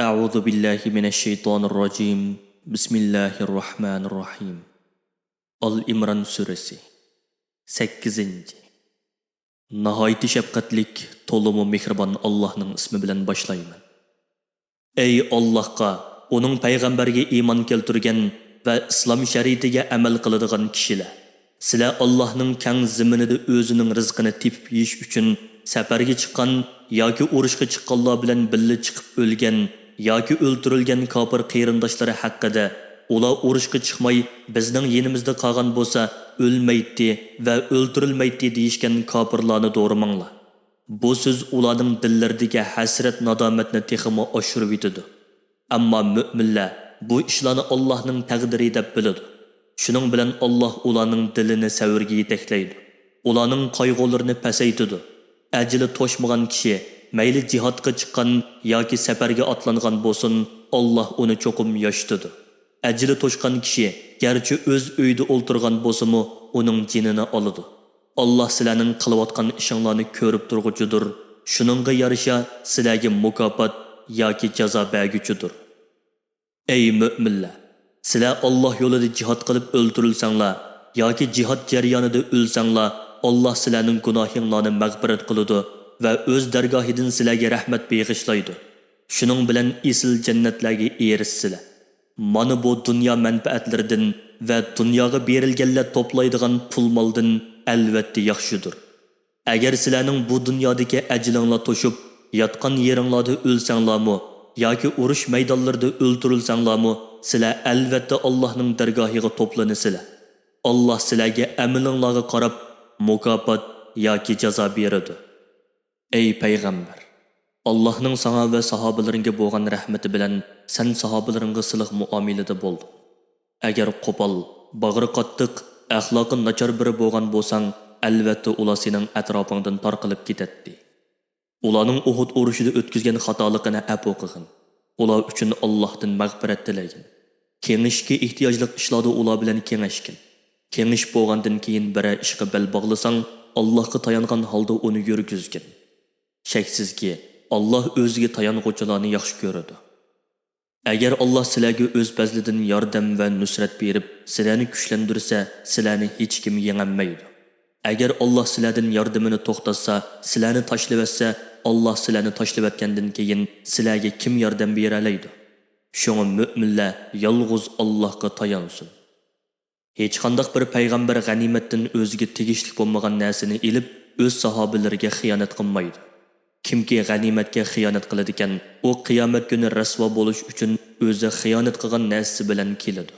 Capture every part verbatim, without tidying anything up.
أعوذ بالله من الشيطان الرجيم. بسم الله الرحمن الرحيم. ئال ئىمران سۈرىسى. سەككىزىنچى. ناھايىتى شەپقەتلىك، تولىمۇ مېھرىبان ئاللاھنىڭ ئىسمى بىلەن باشلايمەن. ئەي ئاللاھقا، ئۇنىڭ پەيغەمبەرگە ئىمان كەلتۈرگەن ۋە ئىسلام شەرىئىتىگە ئەمەل قىلىدىغان كىشىلەر! سىلەر ئاللاھنىڭ كەڭ زېمىنىدا ئۆزىنىڭ رىزقىنى تېپىپ يېيىش ئۈچۈن سەپەرگە چىققان ياكى ئۇرۇشقا چىققانلار بىلەن بىللە چىقىپ ئۆلگەن ياكى ئۆلتۈرۈلگەن كاپىر قېرىنداشلىرى ھەققىدە، ئۇلار ئۇرۇشقا چىقماي، بىزنىڭ يېنىمىزدا قالغان بولسا، ئۆلمەيتتى ۋە ئۆلتۈرۈلمەيتتى دېيىشكەن كاپىرلارنى دورىماڭلار. بۇ سۆز ئۇلارنىڭ دىللىرىدىكى ھەسرەت-نادامەتنى تېخىمۇ ئاشۇرۇۋېتىدۇ. ئەمما مۆمىنلەر بۇ ئىشلارنى ئاللاھنىڭ تەقدىرى دەپ بىلىدۇ. شۇنىڭ بىلەن ئاللاھ ئۇلارنىڭ دىلىنى سەۋرگە يېتەكلەيدۇ. ئۇلارنىڭ قايغۇلىرىنى پەسەيتىدۇ. ئەجىلى توشمىغان كىشى، مەيلى جىھادقا چىققان ياكى سەپەرگە ئاتلانغان بولسۇن، ئاللاھ ئۇنى چوقۇم ياشىتىدۇ. ئەجىلى توشقان كىشى گەرچە ئۆز ئۆيىدە ئولتۇرغان بولسىمۇ، ئۇنىڭ جېنىنى ئالىدۇ. ئاللاھ سىلەرنىڭ قىلىۋاتقان ئىشىڭلارنى كۆرۈپ تۇرغۇچىدۇر، شۇنىڭغا يارىشا سىلەرگە مۇكاپات ياكى جازا بەرگۈچىدۇر. ئەي مۆمىنلەر! سىلەر ئاللاھ يولىدا جىھاد قىلىپ ئۆلتۈرۈلسەڭلار ياكى جىھاد جەريانىدا ئۆلسەڭلار، ئاللاھ سىلەرنىڭ گۇناھىڭلارنى مەغپىرەت قىلىدۇ ۋە ئۆز دەرگاھىدىن سىلەرگە رەھمەت بېغىشلايدۇ. شۇنىڭ بىلەن ئېسىل جەننەتلەرگە ئېرىشىسىلەر. مانا بۇ دۇنيا مەنپەئەتلىرىدىن ۋە دۇنياغا بېرىلگەنلەر توپلايدىغان پۇل-مالدىن ئەلۋەتتە ياخشىدۇر. ئەگەر سىلەرنىڭ بۇ دۇنيادىكى ئەجىلىڭلار توشۇپ، ياتقان يېرىڭلاردا ئۆلسەڭلارمۇ ياكى ئۇرۇش مەيدانلىرىدا ئۆلتۈرۈلسەڭلارمۇ، سىلەر ئەلۋەتتە ئاللاھنىڭ دەرگاھىغا توپلىنىسىلەر. ئاللاھ سىلەرگە ئەمىلىڭلارغا قاراپ مۇكاپات ياكى جازا بېرىدۇ. ئەي پەيغەمبەر! ئاللاھنىڭ ساڭا ۋە ساھابىلىرىڭگە بولغان رەھمىتى بىلەن سەن ساھابىلىرىڭغا سىلىق مۇئامىلىدە بولدۇڭ. ئەگەر قوپال، باغرى قاتتىق، ئەخلاقى ناچار بىرى بولغان بولساڭ، ئەلۋەتتە ئۇلار سېنىڭ ئەتراپىڭدىن تارقىلىپ كېتەتتى. ئۇلارنىڭ ئۇھۇد ئۇرۇشىدا ئۆتكۈزگەن خاتالىقىنى ئەپۇ قىلغىن. ئۇلار ئۈچۈن ئاللاھتىن مەغپىرەت تىلىگىن. كېڭىشىشكە ئېھتىياجلىق ئىشلاردا ئۇلار بىلەن كېڭەشكىن. كېڭىشىپ بولغاندىن كېيىن بىرەر ئىشقا بەل باغلىساڭ، ئاللاھقا تايانغان ھالدا ئۇنى يۈرگۈزگىن. شەكسىزكى، ئاللاھ ئۆزىگە تايانغۇچىلارنى ياخشى كۆرىدۇ. ئەگەر ئاللاھ سىلەرگە ئۆز پەزلىدىن ياردەم ۋە نۇسرەت بېرىپ، سىلەرنى كۈچلەندۈرسە، سىلەرنى ھېچكىم يېڭەلمەيدۇ. ئەگەر ئاللاھ سىلەردىن ياردىمىنى توختاتسا، سىلەرنى تاشلىۋەتسە، ئاللاھ سىلەرنى تاشلىۋەتكەندىن كېيىن سىلەرگە كىم ياردەم بېرەلەيدۇ؟ شۇڭا مۆمىنلەر يالغۇز ئاللاھقا تايانسۇن. ھېچقانداق بىر پەيغەمبەر غەنىيمەتتىن ئۆزىگە تېگىشلىك بولمىغان نەرسىنى ئېلىپ، ئۆز ساھابىلىرىگە خىيانەت قىلمايدۇ. كىمكى غەنىيمەتكە خىيانەت قىلىدىكەن، ئۇ قىيامەت كۈنى رەسۋا بولۇش ئۈچۈن ئۆزى خىيانەت قىلغان نەرسىسى بىلەن كېلىدۇ.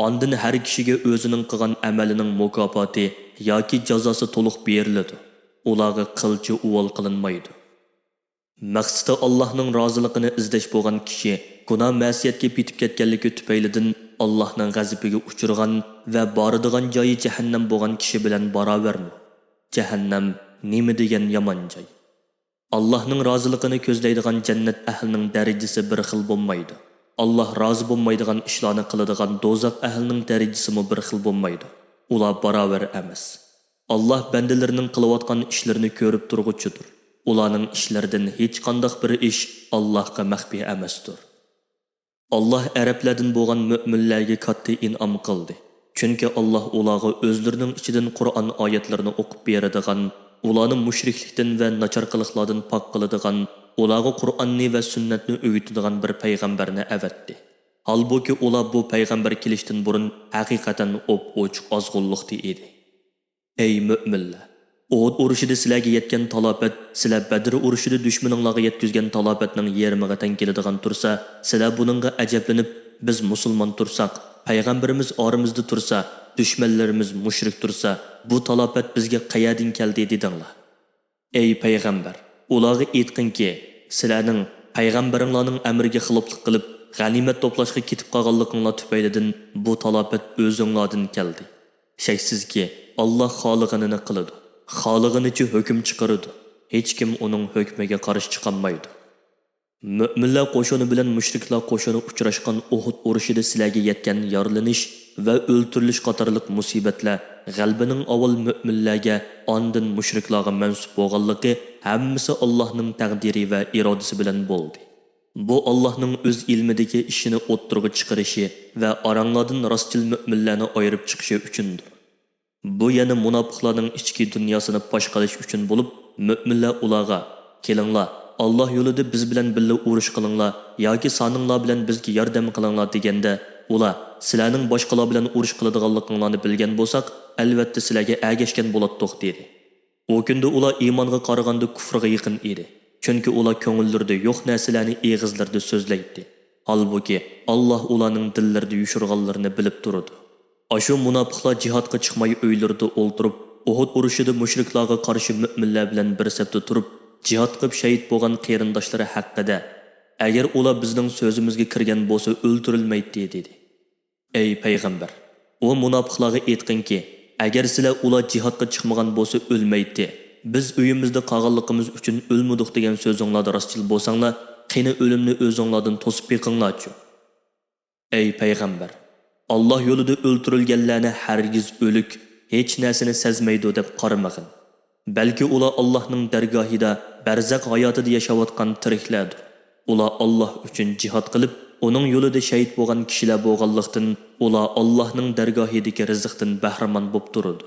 ئاندىن ھەر كىشىگە ئۆزىنىڭ قىلغان ئەمەلىنىڭ مۇكاپاتى ياكى جازاسى تولۇق بېرىلىدۇ. ئۇلارغا قىلچە ئۇۋال قىلىنمايدۇ. مەقسىتى ئاللاھنىڭ رازىلىقىنى ئىزدەش بولغان كىشى گۇناھ-مەسىيەتكە پېتىپ كەتكەنلىكى تۈپەيلىدىن ئاللاھنىڭ غەزىپىگە ئۇچرىغان ۋە بارىدىغان جايى جەھەننەم بولغان كىشى بىلەن باراۋەرمۇ؟ جەھەننەم نېمە دېگەن يامان جاي! ئاللاھنىڭ رازىلىقىنى كۆزلەيدىغان جەننەت ئەھلىنىڭ دەرىجىسى بىر خىل بولمايدۇ. ئاللاھ رازى بولمايدىغان ئىشلارنى قىلىدىغان دوزاخ ئەھلىنىڭ دەرىجىسىمۇ بىر خىل بولمايدۇ. ئۇلار باراۋەر ئەمەس. ئاللاھ بەندىلىرىنىڭ قىلىۋاتقان ئىشلىرىنى كۆرۈپ تۇرغۇچىدۇر. ئۇلارنىڭ ئىشلىرىدىن ھېچقانداق بىر ئىش ئاللاھقا مەخپىي ئەمەستۇر. ئاللاھ ئەرەبلەردىن بولغان مۆمىنلەرگە كاتتا ئىنئام قىلدى. چۈنكى ئاللاھ ئۇلارغا ئۆزلىرىنىڭ ئىچىدىن قۇرئان ئايەتلىرىنى ئوقۇپ بېرىدىغان، ئۇلارنى مۇشرىكلىكتىن ۋە ناچار قىلىقلاردىن پاك قىلىدىغان، ئۇلارغا قۇرئاننى ۋە سۈننەتنى ئۆگىتىدىغان بىر پەيغەمبەرنى ئەۋەتتى. ھالبۇكى، ئۇلار بۇ پەيغەمبەر كېلىشتىن بۇرۇن ھەقىقەتەن ئوپئوچۇق ئازغۇنلۇقتا ئىدى. ئەي مۆمىنلەر! ئۇھۇد ئۇرۇشىدا سىلەرگە يەتكەن تالاپەت سىلەر بەدر ئۇرۇشىدا دۈشمىنىڭلارغا يەتكۈزگەن تالاپەتنىڭ يېرىمىغا تەڭ كېلىدىغان تۇرسا، سىلەر بۇنىڭغا ئەجەبلىنىپ، بىز مۇسۇلمان تۇرساق، پەيغەمبىرىمىز ئارىمىزدا تۇرسا، دۈشمەنلىرىمىز مۇشرىك تۇرسا، بۇ تالاپەت بىزگە قەيەردىن كەلدى؟ دېدىڭلار. ئەي پەيغەمبەر، ئۇلارغا ئېيتقىنكى، سىلەرنىڭ پەيغەمبىرىڭلارنىڭ ئەمرىگە خىلاپلىق قىلىپ، غەنىيمەت توپلاشقا كېتىپ قالغانلىقىڭلار تۈپەيلىدىن بۇ تالاپەت ئۆزۈڭلاردىن كەلدى. شەكسىزكى، ئاللاھ خالىغىنىنى قىلىدۇ، خالىغىنىچە ھۆكۈم چىقىرىدۇ. ھېچكىم ئۇنىڭ ھۆكمىگە قارشى چىقالمايدۇ. مۆمىنلەر قوشۇنى بىلەن مۇشرىكلار قوشۇنى ئۇچراشقان ئۇھۇد ئۇرۇشىدا سىلەرگە يەتكەن يارىلىنىش ۋە ئۆلتۈرۈلۈش قاتارلىق مۇسىبەتلەر غەلىبىنىڭ ئاۋۋال مۆمىنلەرگە، ئاندىن مۇشرىكلارغا مەنسۇپ بولغانلىقى ھەممىسى ئاللاھنىڭ تەقدىرى ۋە ئىرادىسى بىلەن بولدى. بۇ ئاللاھنىڭ ئۆز ئىلمىدىكى ئىشىنى ئوتتۇرىغا چىقىرىشى ۋە ئاراڭلاردىن راستچىل مۆمىنلەرنى ئايرىپ چىقىشى ئۈچۈندۇر. بۇ يەنە مۇناپىقلارنىڭ ئىچكى دۇنياسىنى پاش قىلىش ئۈچۈن بولۇپ، مۆمىنلەر ئۇلارغا، «كېلىڭلار، ئاللاھ يولىدا بىز بىلەن بىللە ئۇرۇش قىلىڭلار ياكى سانىڭلار بىلەن بىزگە ياردەم قىلىڭلار» دېگەندە، ئۇلار، «سىلەرنىڭ باشقىلار بىلەن ئۇرۇش قىلىدىغانلىقىڭلارنى بىلگەن بولساق، ئەلۋەتتە سىلەرگە ئەگەشكەن بولاتتۇق» دېدى. ئۇ كۈندە ئۇلار ئىمانغا قارىغاندا كۇفرغا يېقىن ئىدى. چۈنكى ئۇلار كۆڭۈللىرىدە يوق نەرسىلەرنى ئېغىزلىرىدا سۆزلەيتتى. ھالبۇكى، ئاللاھ ئۇلارنىڭ دىللىرىدا يوشۇرغانلىرىنى بىلىپ تۇرىدۇ. ئاشۇ مۇناپىقلار جىھادقا چىقماي ئۆيلىرىدە ئولتۇرۇپ، ئۇھۇد ئۇرۇشىدا مۇشرىكلارغا قارشى مۆمىنلەر بىلەن بىر سەپتە تۇرۇپ، جىھاد قىلىپ شەھىت بولغان قېرىنداشلىرى ھەققىدە، «ئەگەر ئۇلار بىزنىڭ سۆزىمىزگە كىرگەن بولسا، ئۆلتۈرۈلمەيتتى» دېدى. ئەي پەيغەمبەر، ئۇ مۇناپىقلارغا ئېيتقىنكى، «ئەگەر سىلەر ئۇلار جىھادقا چىقمىغان بولسا ئۆلمەيتتى، بىز ئۆيىمىزدە قالغانلىقىمىز ئۈچۈن ئۆلمىدۇق دېگەن سۆزۈڭلاردا راستچىل بولساڭلار، قېنى ئۆلۈمنى ئۆزۈڭلاردىن توسۇپ بېقىڭلارچۇ؟» ئەي پەيغەمبەر، ئاللاھ يولىدا ئۆلتۈرۈلگەنلەرنى ھەرگىز ئۆلۈك، ھېچ نەرسىنى سەزمەيدۇ دەپ قارىمىغىن. بەلكى ئۇلار ئاللاھنىڭ دەرگاھىدا، بەرزەخ ھاياتىدا ياشاۋاتقان تىرىكلەردۇر. ئۇلار ئاللاھ ئۈچۈن جىھاد قىلىپ، ئۇنىڭ يولىدا شەھىت بولغان كىشىلەر بولغانلىقتىن، ئۇلار ئاللاھنىڭ دەرگاھىدىكى رىزىقتىن بەھرىمەن بوپ تۇرىدۇ.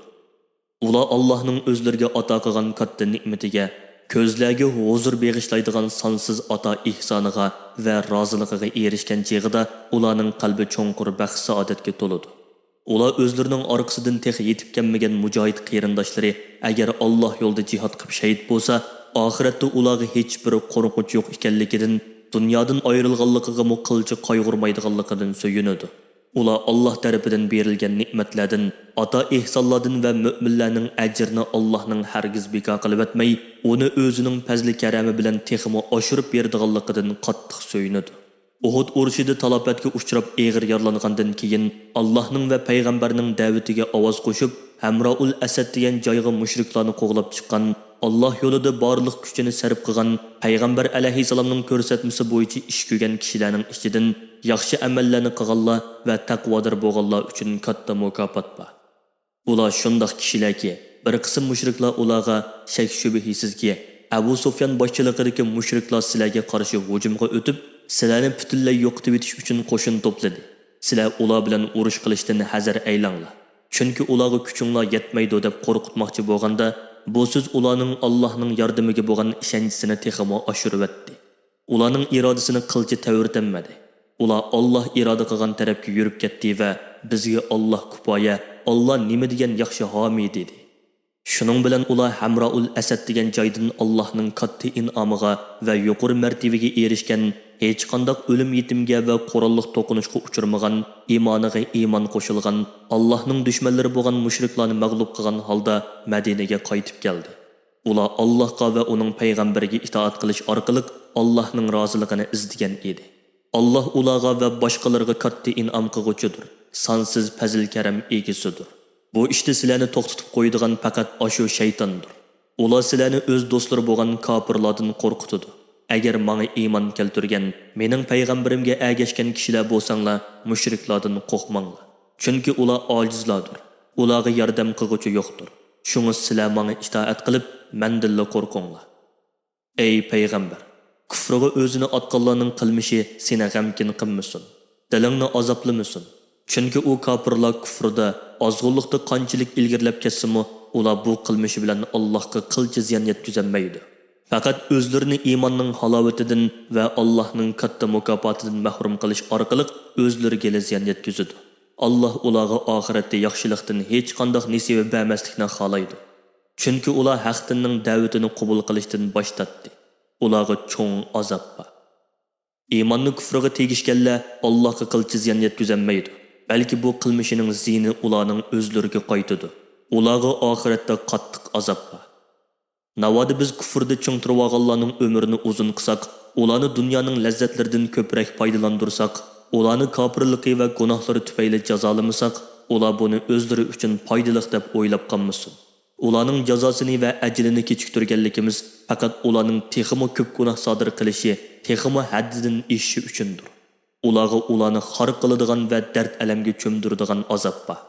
ئۇلار ئاللاھنىڭ ئۆزلىرىگە ئاتا قىلغان كاتتا نېمىتىگە، كۆزلەرگە ھۇزۇر بېغىشلايدىغان سانسىز ئاتا ئېھسانىغا ۋە رازىلىقىغا ئېرىشكەن چېغىدا، ئۇلارنىڭ قەلبى چوڭقۇر بەخت-سائادەتكە تولىدۇ. ئۇلار ئۆزلىرىنىڭ ئارقىسىدىن تېخى يېتىپ كەلمىگەن مۇجاھىد قېرىنداشلىرى ئەگەر ئاللاھ يولىدا جىھاد قىلىپ شەھىت بولسا، ئاخىرەتتە ئۇلارغا ھېچبىر قورقۇنچ يوق ئىكەنلىكىدىن، دۇنيادىن ئايرىلغانلىقىغىمۇ قىلچە قايغۇرمايدىغانلىقىدىن سۆيۈنىدۇ. ئۇلار ئاللاھ تەرىپىدىن بېرىلگەن نېمەتلەردىن، ئاتا ئېھسانلاردىن ۋە مۆمىنلەرنىڭ ئەجرىنى ئاللاھنىڭ ھەرگىز بىكار قىلىۋەتمەي، ئۇنى ئۆزىنىڭ پەزلى-كەرەمى بىلەن تېخىمۇ ئاشۇرۇپ بېرىدىغانلىقىدىن قاتتىق سۆيۈنىدۇ. ئۇھۇد ئۇرۇشىدا تالاپەتكە ئۇچراپ ئېغىر يارىلانغاندىن كېيىن، ئاللاھنىڭ ۋە پەيغەمبەرنىڭ دەۋىتىگە ئاۋاز قوشۇپ، ھەمرائۇل ئەسەد دېگەن جايغا مۇشرىكلارنى قوغلاپ چىققان، ئاللاھ يولىدا بارلىق كۈچىنى سەرپ قىلغان، پەيغەمبەر ئەلەيھىسسالامنىڭ كۆرسەتمىسى بويىچە ئىش كۆرگەن كىشىلەرنىڭ ئىچىدىن ياخشى ئەمەللەرنى قىلغانلار ۋە تەقۋادار بولغانلار ئۈچۈن كاتتا مۇكاپات بار. ئۇلار شۇنداق كىشىلەركى، بىر قىسىم مۇشرىكلار ئۇلارغا، شەك-شۈبھىسىزكى، ئەبۇ سۇفيان باشچىلىقىدىكى مۇشرىكلار سىلەرگە قارشى ھۇجۇمغا ئۆتۈپ، سىلەرنى پۈتۈنلەي يوقىتىۋېتىش ئۈچۈن قوشۇن توپلىدى. سىلەر ئۇلار بىلەن ئۇرۇش قىلىشتىن ھەزەر ئەيلەڭلار. چۈنكى ئۇلارغا كۈچۈڭلار يەتمەيدۇ دەپ قورقۇتماقچى بولغاندا، بۇ سۆز ئۇلارنىڭ ئاللاھنىڭ ياردىمىگە بولغان ئىشەنچىسىنى تېخىمۇ ئاشۇرۇۋەتتى. ئۇلارنىڭ ئىرادىسىنى قىلچە تەۋرىتەلمىدى. ئۇلار ئاللاھ ئىرادە قىلغان تەرەپكە يۈرۈپ كەتتى ۋە «بىزگە ئاللاھ كۇپايە، ئاللاھ نېمە دېگەن ياخشى ھامىي» دېدى. شۇنىڭ بىلەن ئۇلار ھەمرائۇل ئەسەد دېگەن جايدىن ئاللاھنىڭ كاتتا ئىنئامىغا ۋە يۇقىرى مەرتىۋىگە ئېرىشكەن، ھېچقانداق ئۆلۈم-يېتىمگە ۋە قوراللىق توقۇنۇشقا ئۇچرىمىغان، ئىمانىغا ئىمان قوشۇلغان، ئاللاھنىڭ دۈشمەنلىرى بولغان مۇشرىكلارنى مەغلۇپ قىلغان ھالدا مەدىنىگە قايتىپ كەلدى. ئۇلار ئاللاھقا ۋە ئۇنىڭ پەيغەمبىرىگە ئىتائەت قىلىش ئارقىلىق ئاللاھنىڭ رازىلىقىنى ئىزدىگەن ئىدى. ئاللاھ ئۇلارغا ۋە باشقىلارغا كاتتا ئىنئام قىلغۇچىدۇر، سانسىز پەزىل-كەرەم ئىگىسىدۇر. بۇ ئىشتا سىلەرنى توختىتىپ قويىدىغان پەقەت ئاشۇ شەيتاندۇر. ئۇلار سىلەرنى ئۆز دوستلىرى بولغان كاپىرلاردىن قورقۇتىدۇ. ئەگەر ماڭا ئىمان كەلتۈرگەن، مېنىڭ پەيغەمبىرىمگە ئەگەشكەن كىشىلەر بولساڭلار، مۇشرىكلاردىن قورقماڭلار. چۈنكى ئۇلار ئاجىزلاردۇر. ئۇلارغا ياردەم قىلغۇچى يوقتۇر. شۇڭا سىلەر ماڭا ئىتائەت قىلىپ، مەندىنلا قورقۇڭلار. ئەي پەيغەمبەر، كۇفرىغا ئۆزىنى ئاتقانلارنىڭ قىلمىشى سېنى غەمكىن قىلمىسۇن، دىلىڭنى ئازابلىمىسۇن. چۈنكى ئۇ كاپىرلار كۇفرىدا، ئازغۇنلۇقتا قانچىلىك ئىلگىرىلەپ كەتسىمۇ، ئۇلار بۇ قىلمىشى بىلەن ئاللاھقا قىلچە زىيان يەتكۈزەلمەيدۇ. پەقەت ئۆزلىرىنى ئىماننىڭ ھالاۋىتىدىن ۋە ئاللاھنىڭ كاتتا مۇكاپاتىدىن مەھرۇم قىلىش ئارقىلىق ئۆزلىرىگىلا زىيان يەتكۈزىدۇ. ئاللاھ ئۇلارغا ئاخىرەتتە ياخشىلىقتىن ھېچقانداق نېسىۋە بەرمەسلىكنى خالايدۇ. چۈنكى ئۇلار ھەق دىننىڭ دەۋىتىنى قوبۇل قىلىشتىن باش تارتتى. ئۇلارغا چوڭ ئازاب بار. ئىماننى كۇفرىغا تېگىشكەنلەر ئاللاھقا قىلچە زىيان يەتكۈزەلمەيدۇ، بەلكى بۇ قىلمىشىنىڭ زىيىنى ئۇلارنىڭ ئۆزلىرىگە قايتىدۇ. ئۇلارغا ئاخىرەتتە قاتتىق ئازاب بار. ناۋادا بىز كۇفرىدا چىڭ تۇرۇۋالغانلارنىڭ ئۆمرىنى ئۇزۇن قىلساق، ئۇلارنى دۇنيانىڭ لەززەتلىرىدىن كۆپرەك پايدىلاندۇرساق، ئۇلارنى كاپىرلىقى ۋە گۇناھلىرى تۈپەيلى جازالىمىساق، ئۇلار بۇنى ئۆزلىرى ئۈچۈن پايدىلىق دەپ ئويلاپ قالمىسۇن. ئۇلارنىڭ جازاسىنى ۋە ئەجىلىنى كېچىكتۈرگەنلىكىمىز پەقەت ئۇلارنىڭ تېخىمۇ كۆپ گۇناھ سادىر قىلىشى، تېخىمۇ ھەددىدىن ئېشىشى ئۈچۈندۇر. ئۇلارغا ئۇلارنى خار قىلىدىغان ۋە دەرد-ئەلەمگە چۆمدۈرىدىغان ئازاب بار.